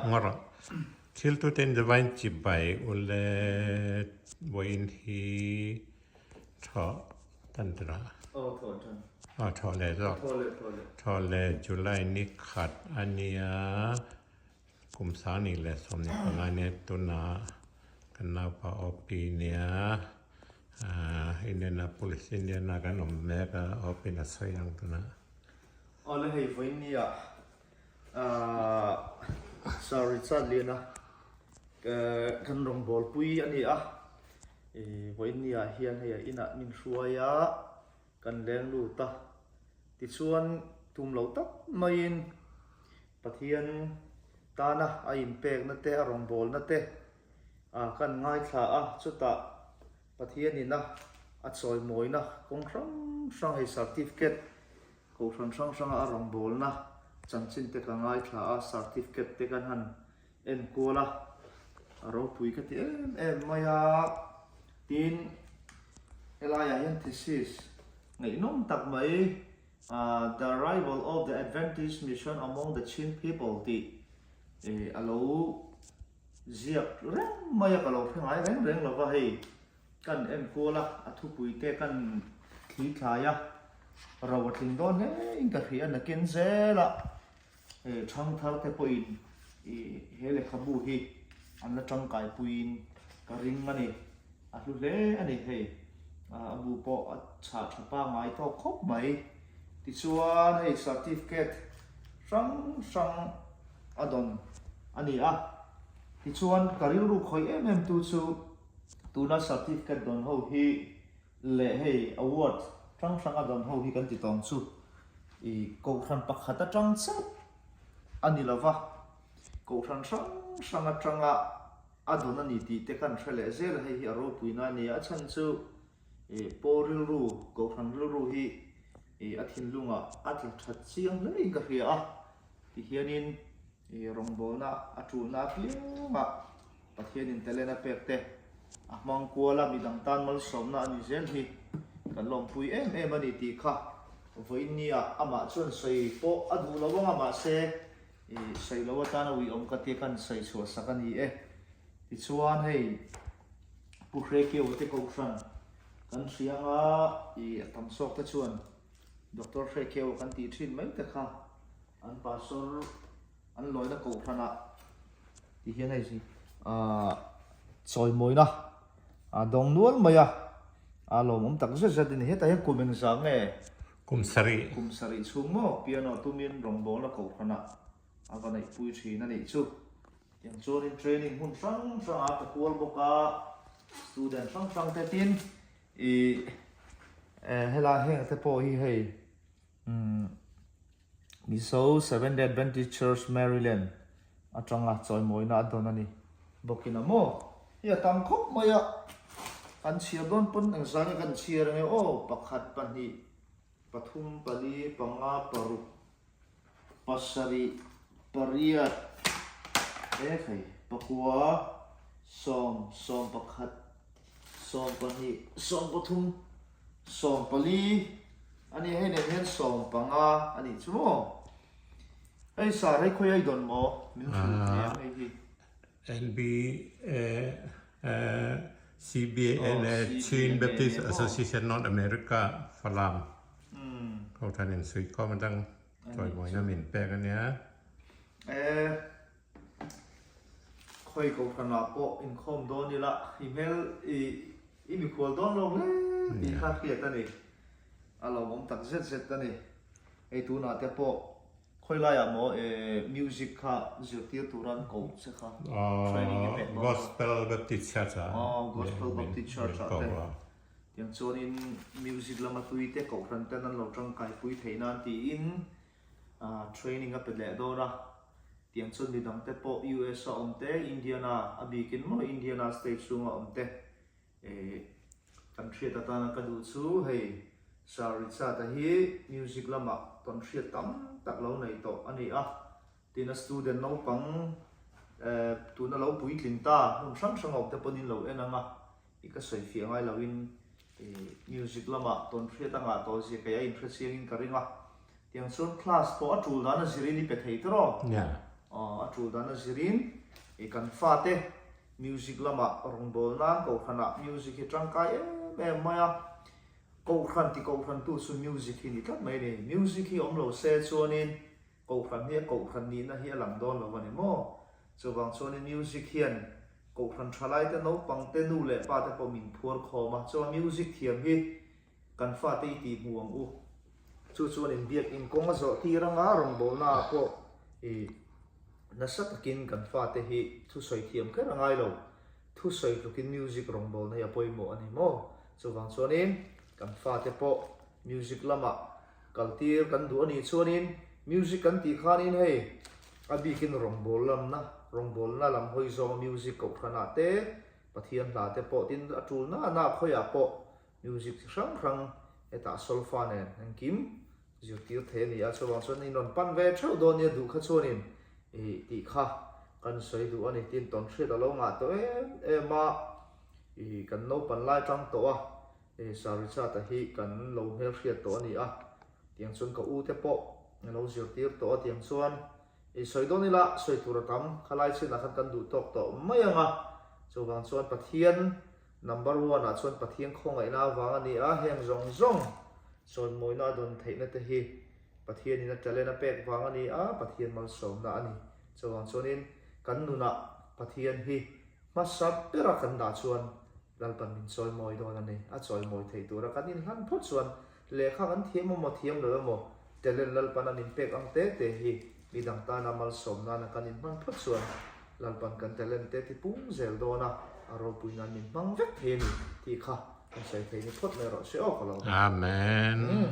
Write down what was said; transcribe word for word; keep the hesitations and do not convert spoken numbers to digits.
Ngor thil tu ten divine chibai ule, vawiin hi thaw tan tira. Oh, thaw tan. Ah, thaw le zawk. Thaw le, thaw le. Thaw le July ni khat a nia, kum sang ni le sawm ni panga nia, tuna kan naupa O P nia, ah, Indianapolis, Indiana kan awm mek a, O P na sawi ang tuna. Aw le, hei vawiin nia, ah, Sir Richard Liana, eh, kan rawngbawlpui a ni a. Eh, vawiin nia hian hei a inah min hruai a, kan leng lut a. Tichuan tum lo tak maiin Pathian tana a inpekna te, a rawngbawlna te, a, kan ngaithla a, chutah Pathianin a, a chawimawina kawng hrang hrang hei certificate, kohhran hrang hranga a rawngbawlna chanchin te ka ngaithla a, certificate te kan han enkual a, a ropui ka ti em em mai a. Tin, helaiah hian thesis ngaihnawm tak mai, ah, The Arrival of the Adventist Mission Among the Chin People tih, eh, a lo ziak reng mai a, ka lo hre ngai reng reng lo va hei. Kan enkual a, a thupui te kan thlithlai a, ro a tling dawn hle in ka hria, nakin zel a, eh, ṭhangthar te pawhin, eh, he lehkhabu hi an la ṭangkaipuiin ka ring a ni. A hlu hle a ni hei. A, a bu pawh a chhah ṭha pangngai tawk khawp mai. Tichuan hei certificate hrang hrang a dawn a ni a. Tichuan ka rilru khawih em em tu chu tuna certificate dawn ho hi leh hei award hrang hrang a dawn ho hi kan ti tawng chu, i, kohhran pakhat aṭang chauh a ni lo va, kohhran hrang hrang aṭanga a dawn a ni tih te kan hre leh zel a, hei hi a ropuina a ni a. A chhan chu, i, pawl rilru, kohhran rilru hi, i, a thinlungah a tla ṭhat chiang hlein ka hria a. Ti hianin, i, rawngbawlna a ṭulna apiangah Pathianin talent a pek te a hmang kual a, midang tan malsawmna a ni zel hi kan lawmpui em em a ni tih kha vawiin nia amah chuan sawi pawh a duh lo ang a, mahse, i, sawi lo atana uiawm ka tia kan sawi chhuah sak a ni e. Tichuan hei Pu Hrekeu te kohhran kan hria ang a, i, a tam zawk te chuan Doctor Hrekeu kan tih ṭhin mai te kha, an pastor an lawina kohhranah ti hian hei si, ah, chawimawina, ah, dawng nual mai a, a lawmawm tak zet zet a ni. Hetah hian kum engzah nge? Kum sarih. Kum sarih chhung maw, piano tumin rawngbawlna kohhranah a va neihpui ṭhin a nih chu. Tiang chuanin training hmun hrang hrangah ka kual bawk a, student hrang hrang te tin, i, eh, helai heng te pawh hi hei, um, Mizo Seventh Day Adventist Church Maryland aṭanga chawimawina a dawn a ni bawkin a maw? Hi a tam khawp mai a, kan chhiar dawn pawn engzah nge kan chhiar ange aw, pakhat, pahnih, pathum, pali, panga, paruk, pasarih, pariat, e khai, pakua, sawm, sawm pakhat, sawm pahnih, sawm pathum, sawm pali, a ni hei nen hian sawm panga a nih chu maw? Hei sir, hei khawi a i dawn maw? Min hrilh Ah. Thiam hei hi. N B A, eh, C B A N A, Oh, Chin Baptist C B A N A, oh. Association North America, Falam. Hmm. Kohhranin sawi khawm a dang, Ani chawimawina min pek a nia. Eh, khawi kohhranah pawh inkhawm dawn ila, i hmel i, i mikhual dawn lo hle tih kha hriat a ni. A lawmawm tak zet zet a ni. Hei tunah te pawh khawi laiah maw, eh, music kha zirtir tura an koh che kha. Training i pek dawn. Gospel Baptist Church a. Oh, Gospel Baptist Church a te. Tiang chuanin music lama tui te kohhran ten an lo ṭangkaipui theih nan tiin, ah, training a pe leh dawn a. Tiang chuan midang te pawh U S a awm te, Indiana a bikin maw, Indiana State chhunga awm te, eh, kan hriat atana ka duh chu hei Sir Richard-a hi music lamah tawn hriat tam tak lo nei tawh a ni a. Tin, a student naupang, eh, tuna lo puitling ta, hmun hrang hrang awm te pawhin lo en ang a, i ka sawi fiah ngai loin, eh, music lamah tawn hriat a ngah tawh zia kei a inhre chiangin ka ring a. Tiang chuan class pawh a tul dan a zirin i pe thei tawh. Yeah. A, a ṭul dan a zirin, i kan fate music lamah rawngbawlna kohhranah music hi ṭangkai em em mai a. Kohhran ti kohhrantu chu music hi ni tlat mai ni. Music hi awm lo se chuanin kohhran hi a kohhran nihna hi a lang dawn lo a ni maw? Chuvang chuanin music hian kohhran ṭhalaite, naupangte, nu leh pate pawh min phuar khawm a. Chuan music thiam hi kan fate i tih hmuh ang u. Chu chuan in biak in kawng a zawh tir anga rawngbawlna pawh i nasa takin kan fate hi thusawi thiam kher a ngai lo. Thusawi tlukin music rawngbawlna hi a pawimawh a ni maw? Chuvang chuanin kan fate pawh music lamah kal tir kan duh a nih chuanin music kan tih khanin hei a bikin rawngbawl lamna, rawngbawlna lam hawi zawnga music kohhranah te, Pathian hla te pawh, tin a ṭulna a nak hawiah pawh music chi hrang hrang hetah solfa nen engkim zirtir thei a ni a. Chuvang chuan in rawn pan ve theuh dawn nia, duh kha chuanin i tih kha kan sawi duh a ni, tin tawn hriat a lo ngah tawh em em a, i kan naupan lai ṭang tawh a, i Sir Richard-a hi kan lo hmel hriat tawh a ni a, tiang chuan ka u te pawh a lo zirtir tawh a, tiang chuan i sawi dawn ila, sawi tur a tam, khalai chinah khan kan duh tawk tawh mai ang a. Chuvang chuan Pathian number one-ah chuan Pathian khawngaihna avang a ni a, heng zawng zawng chawimawina a dawn theihna te hi Pathianin a talent a pek vang a ni a, Pathian malsawmna a ni. Chuvang chuanin kan nunah Pathian hi hmasa bera kan dah chuan Lalpan min chawimawi dawn a ni. A chawimawi thei tura kan inhlan phawt chuan lehkha kan thiam emaw, thiam lo emaw, talent Lalpan a min pek ang te te hi midang tana malsawm nana kan inhman phawt chuan Lalpan kan talent te tipung zel dawn a, a ropuina min hmang vek thei a ni tih kha kan sawi thei ni phawt mai rawh se aw ka lo. Amen. Hmm.